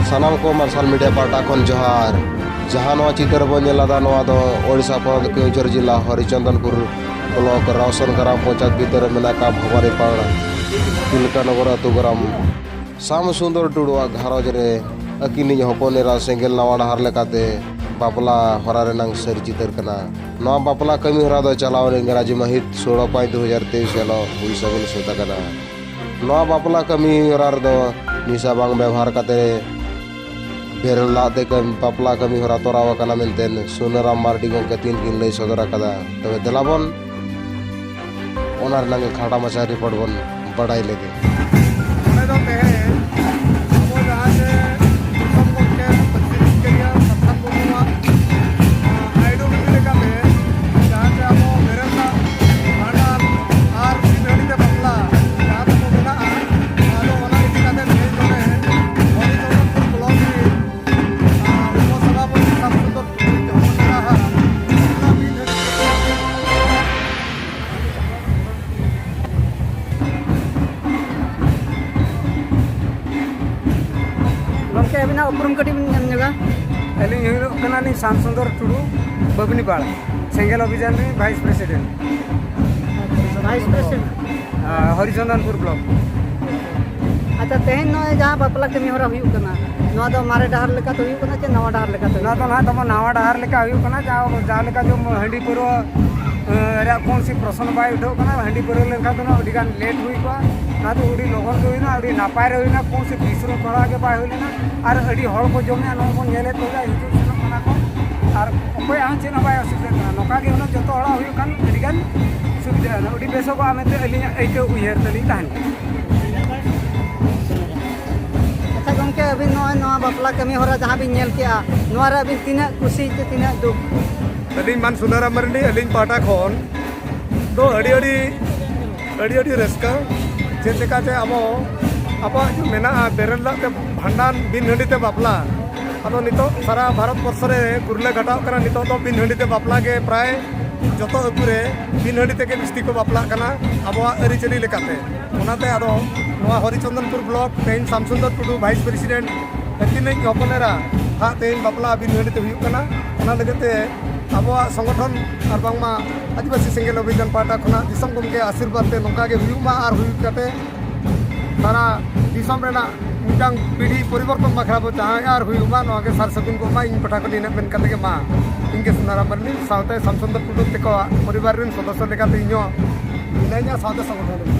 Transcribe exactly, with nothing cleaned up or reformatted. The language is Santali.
ᱥᱟᱱᱟᱢ ᱠᱚ ᱢᱟᱨᱥᱟᱞ ᱢᱤᱰᱤᱭᱟ ᱯᱟᱦᱴᱟ ᱠᱷᱚᱱ ᱡᱚᱦᱟᱨ᱾ ᱡᱟᱦᱟᱸ ᱱᱚᱣᱟ ᱪᱤᱛᱟᱹᱨ ᱵᱚᱱ ᱧᱮᱞ ᱮᱫᱟ, ᱱᱚᱣᱟ ᱫᱚ ᱳᱰᱤᱥᱟ ᱯᱚᱱᱚᱛ ᱠᱮᱣᱚᱱᱡᱷᱚᱨ ᱡᱤᱞᱟ ᱦᱚᱨᱤᱪᱚᱱᱫᱚᱱᱯᱩᱨ ᱵᱞᱚᱠ ᱨᱟᱣᱥᱚᱱ ᱜᱨᱟᱢ ᱯᱚᱧᱪᱟᱭᱮᱛ ᱵᱷᱤᱛᱤᱨ ᱨᱮ ᱢᱮᱱᱟᱜ ᱟᱠᱟᱫ ᱵᱷᱚᱵᱟᱱᱤᱯᱟᱲ ᱛᱤᱞᱠᱟᱱᱚᱜᱚᱨ ᱟᱹᱛᱩ ᱜᱨᱟᱢ᱾ ᱥᱟᱢ ᱥᱩᱱᱫᱚᱨ ᱴᱩᱰᱩᱣᱟᱜ ᱜᱷᱟᱨᱚᱸᱡᱽ ᱨᱮ ᱟᱹᱠᱤᱱᱤᱡ ᱦᱚᱯᱚᱱ ᱮᱨᱟ ᱥᱮᱸᱜᱮᱞ ᱱᱟᱣᱟ ᱰᱟᱦᱟᱨ ᱞᱮᱠᱟᱛᱮ ᱵᱟᱯᱞᱟ ᱦᱚᱨᱟ ᱨᱮᱱᱟᱝ ᱥᱟᱹᱨᱤ ᱪᱤᱛᱟᱹᱨ ᱠᱟᱱᱟ᱾ ᱱᱚᱣᱟ ᱵᱟᱯᱞᱟ ᱠᱟᱹᱢᱤ ᱦᱚᱨᱟ ᱫᱚ ᱪᱟᱞᱟᱣ ᱮᱱ ᱤᱝᱨᱟᱡᱤ ᱢᱟᱹᱦᱤᱛ ᱥᱳᱞᱳ ᱯᱟᱸᱪ ᱫᱩ ᱦᱟᱡᱟᱨ ᱛᱮᱭᱤᱥ ᱦᱤᱞᱳᱜ ᱦᱩᱭ ᱥᱟᱹᱜᱩᱱ ᱥᱟᱹᱛ ᱟᱠᱟᱱᱟ᱾ ᱱᱚᱣᱟ ᱵᱟᱯᱞᱟ ᱠᱟᱹᱢᱤ ᱦᱚᱨᱟ ᱨᱮᱫᱚ ᱱᱤᱥᱟ ᱵᱟᱝ ᱵᱮᱵᱚᱦᱟᱨ ᱠᱟᱛᱮ ᱵᱮᱨᱮᱞ ᱫᱟᱜ ᱛᱮ ᱠᱟᱹᱢᱤ, ᱵᱟᱯᱞᱟ ᱠᱟᱹᱢᱤ ᱦᱚᱨᱟ ᱛᱚᱨᱟᱣ ᱟᱠᱟᱱᱟ ᱢᱮᱱᱛᱮ ᱥᱩᱱᱟᱹᱨᱟᱢ ᱢᱟᱨᱰᱤ ᱜᱚᱢᱠᱮ ᱛᱤᱱ ᱠᱤᱱ ᱞᱟᱹᱭ ᱥᱚᱫᱚᱨ ᱟᱠᱟᱫᱟ᱾ ᱛᱚᱵᱮ ᱫᱮᱞᱟ ᱵᱚᱱ ᱚᱱᱟ ᱨᱮᱱᱟᱜ ᱜᱮ ᱠᱷᱟᱴᱟ ᱢᱟᱪᱷᱟ ᱨᱤᱯᱳᱨᱴ ᱵᱚᱱ ᱵᱟᱰᱟᱭ ᱞᱮᱜᱮ᱾ ᱚᱸᱰᱮ ᱫᱚ ᱛᱮᱦᱮᱧ ᱟᱵᱚ ᱡᱟᱦᱟᱸ ᱡᱮ ᱫᱤᱥᱚᱢ ᱜᱚᱢᱠᱮ ᱯᱨᱮᱥᱤᱰᱮᱱᱴ ᱠᱮᱨᱤᱭᱟᱨ ᱥᱟᱛᱷᱟᱱ ᱢᱩᱨᱢᱩᱣᱟᱜ, ᱟᱸ, ᱟᱭᱰᱳᱞᱚᱡᱤ ᱞᱮᱠᱟᱛᱮ ᱡᱟᱦᱟᱸ ᱡᱮ ᱟᱵᱚ ᱵᱮᱨᱮᱞ ᱫᱟᱜ ᱵᱷᱟᱸᱰᱟᱱ ᱟᱨ ᱢᱤᱫ ᱜᱷᱟᱹᱲᱤ ᱛᱮ ᱵᱟᱯᱞᱟ ᱡᱟᱦᱟᱸ ᱛᱟᱵᱚ ᱢᱮᱱᱟᱜᱼᱟ, ᱟᱫᱚ ᱚᱱᱟ ᱤᱫᱤ ᱠᱟᱛᱮ ᱛᱮᱦᱮᱧ ᱱᱚᱰᱮ ᱦᱚᱨᱤᱪᱚᱸᱫᱚᱱᱯᱩᱨ ᱵᱞᱚᱠ ᱨᱮ, ᱟᱸ, ᱩᱯᱚᱥᱚᱵᱷᱟᱯᱚᱛᱤ ᱥᱟᱢᱥᱩᱱᱫᱚᱨ ᱴᱩᱰᱩ ᱡᱟᱦᱟᱸ ᱢᱤᱫ ᱜᱷᱟᱹᱲᱤ ᱜᱚᱢᱠᱮ, ᱟᱹᱵᱤᱱᱟᱜ ᱩᱯᱨᱩᱢ ᱠᱟᱹᱴᱤᱡ ᱵᱤᱱ ᱮᱢ ᱧᱚᱜᱟ? ᱟᱹᱞᱤᱧ ᱦᱩᱭᱩᱜ ᱠᱟᱱᱟᱞᱤᱧ ᱥᱟᱢ ᱥᱩᱱᱫᱚᱨ ᱴᱩᱰᱩ, ᱵᱟᱹᱵᱽᱱᱤᱯᱟᱲ, ᱥᱮᱸᱜᱮᱞ ᱚᱵᱷᱤᱡᱟᱱ ᱨᱤᱱ ᱵᱷᱟᱭᱤᱥ ᱯᱨᱮᱥᱤᱰᱮᱱᱴ᱾ Vice president. ᱦᱮᱸ, ᱦᱚᱨᱤᱪᱚᱸᱫᱚᱱᱯᱩᱨ ᱵᱞᱚᱠ᱾ ᱟᱪᱪᱷᱟ, ᱛᱮᱦᱮᱧ ᱱᱚᱜᱼᱚᱭ ᱡᱟᱦᱟᱸ ᱵᱟᱯᱞᱟ ᱠᱟᱹᱢᱤ ᱦᱚᱨᱟ ᱦᱩᱭᱩᱜ ᱠᱟᱱᱟ, ᱱᱚᱣᱟ ᱫᱚ ᱢᱟᱨᱮ ᱰᱟᱦᱟᱨ ᱞᱮᱠᱟᱛᱮ ᱦᱩᱭᱩᱜ ᱠᱟᱱᱟ ᱪᱮ ᱱᱟᱣᱟ ᱰᱟᱦᱟᱨ ᱞᱮᱠᱟᱛᱮ ᱦᱩᱭᱩᱜ ᱱᱚᱣᱟ ᱫᱚ ᱠᱟᱱᱟ? ᱱᱟᱦᱟᱜ ᱛᱟᱵᱚ ᱱᱟᱣᱟ ᱰᱟᱦᱟᱨ ᱞᱮᱠᱟ ᱦᱩᱭᱩᱜ ᱠᱟᱱᱟ, ᱡᱟᱦᱟᱸ, ᱡᱟᱦᱟᱸ ᱞᱮᱠᱟ ᱡᱮ ᱦᱟᱺᱰᱤ ᱯᱟᱹᱣᱨᱟᱹ, ᱮ, ᱨᱮᱭᱟᱜ ᱠᱳᱱᱥᱤ ᱯᱨᱚᱥᱱᱚ ᱵᱟᱭ ᱩᱴᱷᱟᱹᱣ ᱠᱟᱱᱟ᱾ ᱦᱟᱺᱰᱤ ᱯᱟᱹᱣᱨᱟᱹ ᱞᱮᱱᱠᱷᱟᱱ ᱫᱚ ᱱᱟᱜ ᱟᱹᱰᱤ ᱜᱟᱱ ᱞᱮᱴ ᱦᱩᱭ ᱠᱚᱜᱼᱟ, ᱚᱱᱟᱛᱮ ᱟᱹᱰᱤ ᱞᱚᱜᱚᱱ ᱜᱮ ᱦᱩᱭᱱᱟ, ᱟᱹᱰᱤ ᱱᱟᱯᱟᱭ ᱨᱮ ᱦᱩᱭᱱᱟ, ᱠᱳᱱᱥᱤ ᱵᱤᱥᱨᱩᱝᱠᱷᱚᱞᱟ ᱜᱮ ᱵᱟᱭ ᱦᱩᱭ ᱞᱮᱱᱟ᱾ ᱟᱨ ᱟᱹᱰᱤ ᱦᱚᱲ ᱠᱚ ᱡᱚᱢᱮᱜᱼᱟ, ᱱᱚᱜᱼᱚᱭ ᱵᱚᱱ ᱧᱮᱞᱮᱫ ᱠᱚᱜᱮᱭᱟ, ᱦᱤᱡᱩᱜ ᱥᱮᱱᱚᱜ ᱠᱟᱱᱟ ᱠᱚ, ᱟᱨ ᱚᱠᱚᱭᱟᱜ ᱦᱚᱸ ᱪᱮᱫ ᱦᱚᱸ ᱵᱟᱭ ᱚᱥᱩᱵᱤᱫᱷᱟ ᱠᱟᱱᱟ᱾ ᱱᱚᱝᱠᱟ ᱜᱮ ᱦᱩᱱᱟᱹᱝ ᱡᱚᱛᱚ ᱦᱚᱲᱟᱜ ᱦᱩᱭᱩᱜ ᱠᱷᱟᱱ ᱟᱹᱰᱤ ᱜᱟᱱ ᱥᱩᱵᱤᱫᱷᱟ ᱦᱩᱱᱟᱹᱝ, ᱟᱹᱰᱤ ᱵᱮᱥᱚᱜᱚᱜᱼᱟ ᱢᱮᱱᱛᱮ ᱟᱹᱞᱤᱧᱟᱜ ᱟᱹᱭᱠᱟᱹᱣ ᱩᱭᱦᱟᱹᱨ ᱛᱟᱹᱞᱤᱧ ᱛᱟᱦᱮᱱ ᱠᱟᱱᱟ᱾ ᱟᱪᱪᱷᱟ ᱜᱚᱢᱠᱮ, ᱟᱹᱵᱤᱱ ᱱᱚᱜᱼᱚᱭ ᱱᱚᱣᱟ ᱵᱟᱯᱞᱟ ᱠᱟᱹᱢᱤ ᱦᱚᱨᱟ ᱡᱟᱦᱟᱸ ᱵᱤᱱ ᱧᱮᱞ ᱠᱮᱜᱼᱟ, ᱱᱚᱣᱟ ᱨᱮ ᱟᱹᱵᱤᱱ ᱛᱤᱱᱟᱹᱜ ᱠᱩᱥᱤ ᱪᱮ ᱛᱤᱱᱟᱹᱜ ᱫᱩᱠ? ᱟᱹᱞᱤᱧ ᱢᱟᱱ ᱥᱩᱱᱟᱨᱟᱢ ᱢᱟᱨᱰᱤ, ᱟᱹᱞᱤᱧ ᱯᱟᱦᱴᱟ ᱠᱷᱚᱱ ᱫᱚ ᱟᱹᱰᱤ ᱟᱹᱰᱤ, ᱟᱹᱰᱤ ᱟᱹᱰᱤ ᱨᱟᱹᱥᱠᱟᱹ᱾ ᱪᱮᱫ ᱞᱮᱠᱟ ᱪᱮ ᱟᱵᱚ, ᱟᱵᱚᱣᱟᱜ ᱡᱮ ᱢᱮᱱᱟᱜᱼᱟ ᱵᱮᱨᱮᱞ ᱫᱟᱜ ᱛᱮ ᱵᱷᱟᱸᱰᱟᱱ, ᱵᱤᱱ ᱦᱟᱺᱰᱤ ᱛᱮ ᱵᱟᱯᱞᱟ, ᱟᱫᱚ ᱱᱤᱛᱚᱜ ᱥᱟᱨᱟ ᱵᱷᱟᱨᱚᱛ ᱵᱚᱨᱥᱚ ᱨᱮ ᱜᱩᱨᱞᱟᱹ ᱜᱷᱟᱴᱟᱣᱜ ᱠᱟᱱᱟ᱾ ᱱᱤᱛᱚᱜ ᱫᱚ ᱵᱤᱱ ᱦᱟᱺᱰᱤ ᱛᱮ ᱵᱟᱯᱞᱟ ᱜᱮ ᱯᱨᱟᱭ ᱡᱚᱛᱚ ᱟᱹᱛᱩ ᱨᱮ ᱵᱤᱱ ᱦᱟᱺᱰᱤ ᱛᱮᱜᱮ ᱵᱤᱥᱛᱤ ᱠᱚ ᱵᱟᱯᱞᱟᱜ ᱠᱟᱱᱟ ᱟᱵᱚᱣᱟᱜ ᱟᱹᱨᱤᱪᱟᱹᱞᱤ ᱞᱮᱠᱟᱛᱮ᱾ ᱚᱱᱟᱛᱮ ᱟᱫᱚ ᱱᱚᱣᱟ ᱦᱚᱨᱤᱪᱚᱸᱫᱚᱱᱯᱩᱨ ᱵᱞᱚᱠ ᱛᱮᱦᱮᱧ ᱥᱟᱢᱥᱩᱱᱫᱚᱨ ᱴᱩᱰᱩ ᱵᱷᱟᱭᱤᱥ ᱯᱨᱮᱥᱤᱰᱮᱱᱴ ᱟᱹᱠᱤᱱᱤᱡ ᱦᱚᱯᱚᱱ ᱮᱨᱟ ᱦᱟᱸᱜ ᱛᱮᱦᱮᱧ ᱵᱟᱯᱞᱟ ᱵᱤᱱ ᱦᱟᱺᱰᱤ ᱛᱮ ᱦᱩᱭᱩᱜ ᱠᱟᱱᱟ᱾ ᱚᱱᱟ ᱞᱟᱹᱜᱤᱫ ᱛᱮ ᱟᱵᱚᱣᱟᱜ ᱥᱚᱝᱜᱚᱴᱷᱚᱱ ᱟᱨ ᱵᱟᱝᱢᱟ ᱟᱹᱫᱤᱵᱟᱹᱥᱤ ᱥᱮᱸᱜᱮᱞ ᱚᱵᱷᱤᱡᱟᱱ ᱯᱟᱦᱴᱟ ᱠᱷᱚᱱᱟᱜ ᱫᱤᱥᱚᱢ ᱜᱚᱢᱠᱮ ᱟᱥᱤᱨᱵᱟᱫᱽ ᱛᱮ ᱱᱚᱝᱠᱟ ᱜᱮ ᱦᱩᱭᱩᱜ ᱢᱟ ᱟᱨ ᱦᱩᱭᱩᱜ ᱠᱟᱛᱮ ᱥᱟᱨᱟ ᱫᱤᱥᱚᱢ ᱨᱮᱱᱟᱜ ᱢᱤᱫᱴᱟᱝ ᱯᱤᱲᱦᱤ ᱯᱚᱨᱤᱵᱚᱨᱛᱚᱱ ᱵᱟᱠᱷᱨᱟ ᱵᱚ ᱡᱟᱦᱟᱸᱭ ᱟᱨ ᱦᱩᱭᱩᱜ ᱢᱟ, ᱱᱚᱣᱟ ᱜᱮ ᱥᱟᱨ ᱥᱟᱹᱜᱩᱱ ᱠᱚᱜ ᱢᱟ᱾ ᱤᱧ ᱯᱟᱦᱴᱟ ᱠᱷᱚᱱ ᱤᱱᱟᱹᱜ ᱢᱮᱱ ᱠᱟᱛᱮ ᱜᱮ ᱢᱟ, ᱤᱧ ᱜᱮ ᱥᱩᱱᱟᱨᱟᱢ ᱢᱟᱹᱨᱰᱤ ᱥᱟᱶᱛᱮ ᱥᱟᱢᱥᱩᱱᱫᱚᱨ ᱴᱩᱰᱩ ᱛᱮᱠᱚᱣᱟᱜ ᱯᱚᱨᱤᱵᱟᱨ ᱨᱮᱱ ᱥᱚᱫᱚᱥᱥᱚ ᱞᱮᱠᱟᱛᱮ ᱤᱧ ᱦᱚᱸ ᱢᱤᱱᱟᱹᱧᱟ ᱥᱟᱶᱛᱮ ᱥᱚᱝᱜᱚᱴᱷᱚᱱ ᱨᱮ᱾